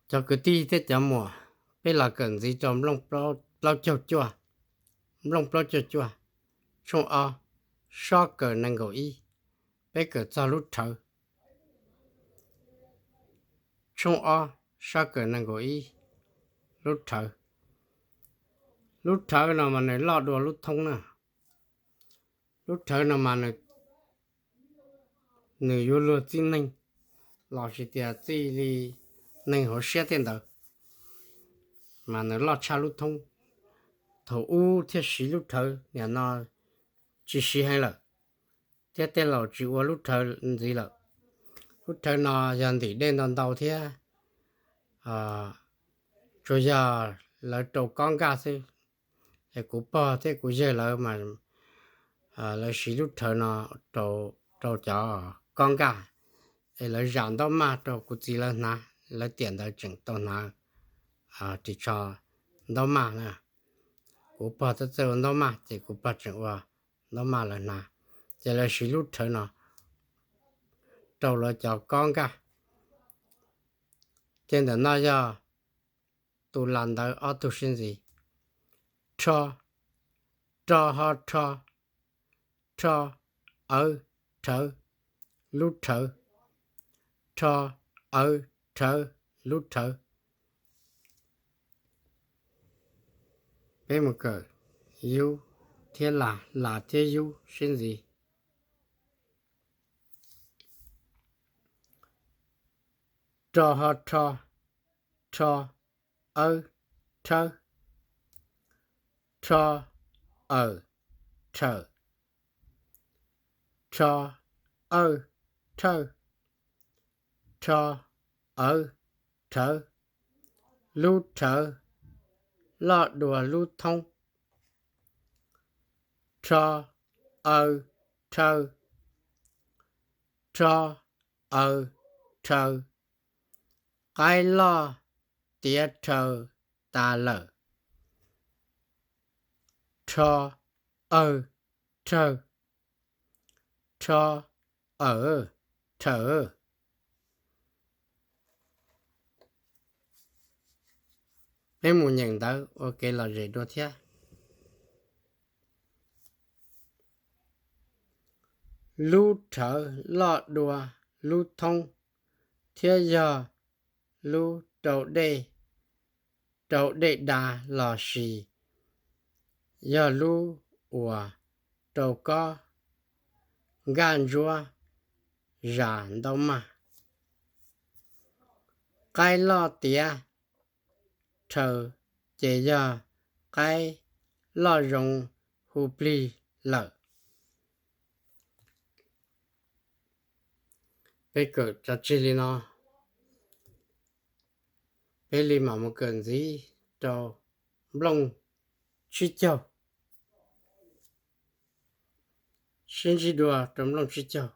Cov kwv tij thiab cov muam, peb los kawm ntxiv rau nplooj plaub caug cuaj, nplooj plaub caug cuaj, tshooj ob, sob kawm nees nkaum ib. Peb kawm txog lub rhawv. Tshooj ob, sob kawm nees nkaum ib, lub rhawv. Lub rhawv no mas nws loj dua lub thoob na. Lub rhawv no mas nws yuav luag txij neeg los sis tias txij li neeg hauv siab tej ntawd, mas nws loj tshaj lub thoob. Thaum ub thiaj siv lub rhawv, nim no tsis siv heev lawm, thiab tej laus tsis ua lub rhawv ntxiv lawm. Lub rhawv no yog ntim dej ntau ntau thiab tsuas yog lawv rau kob nkaj xwb. Es kuv pog thiab kuv yawg lawv mas lawv siv lub rhawv no rau cov kob nkaj, es lawv zam ntaub maj rau kuv txiv lawv hnav, lawv tiam ntawd tseem tau hnav ris tsho ntaub maj na. Kuv pog txawj txawj ua ntaub maj ces kuv pog tseem ua ntaub maj lawv hnav, ces lawv siv lub rhawv no rau lawv cov kob nkaj. Ces ntawm no yog tus las ntawv ob tug sib ntxiv: rho, ro ho rho, rho, awv, rhawv, lub rhawv, rho, awv, rhawv, lub rhawv. Peb mus kawm yub thiab las, las thiab yub sib ntxiv. Ro ho rho, rho, awb, rhawb, rho, awm, rhawm, rho, awj, rhawj, rho, awv, rhawv, lub rhawv, loj dua lub thoob, rho, aw, rhaw, rho, aw, rhaw, qaib loj tiav rhaw tas lawm, rho, awg, rhawg, rho, awm, rhawm. Peb mus nyeem ntawv ua kev lom zem dua thiab. Lub rhawv loj dua lub thoob thiab yog lub rau dej, rau dej da los sis yog lub uas rau kob nkaj ntsuab zam ntaub maj. Qaib loj tiav rhaw ces yog qaib loj zoo hu plig lawm. Peb kawm tso tseg li no, peb li mam mus kawm ntxiv rau nplooj tsib caug. Sib ntsib dua rau nplooj tsib caug.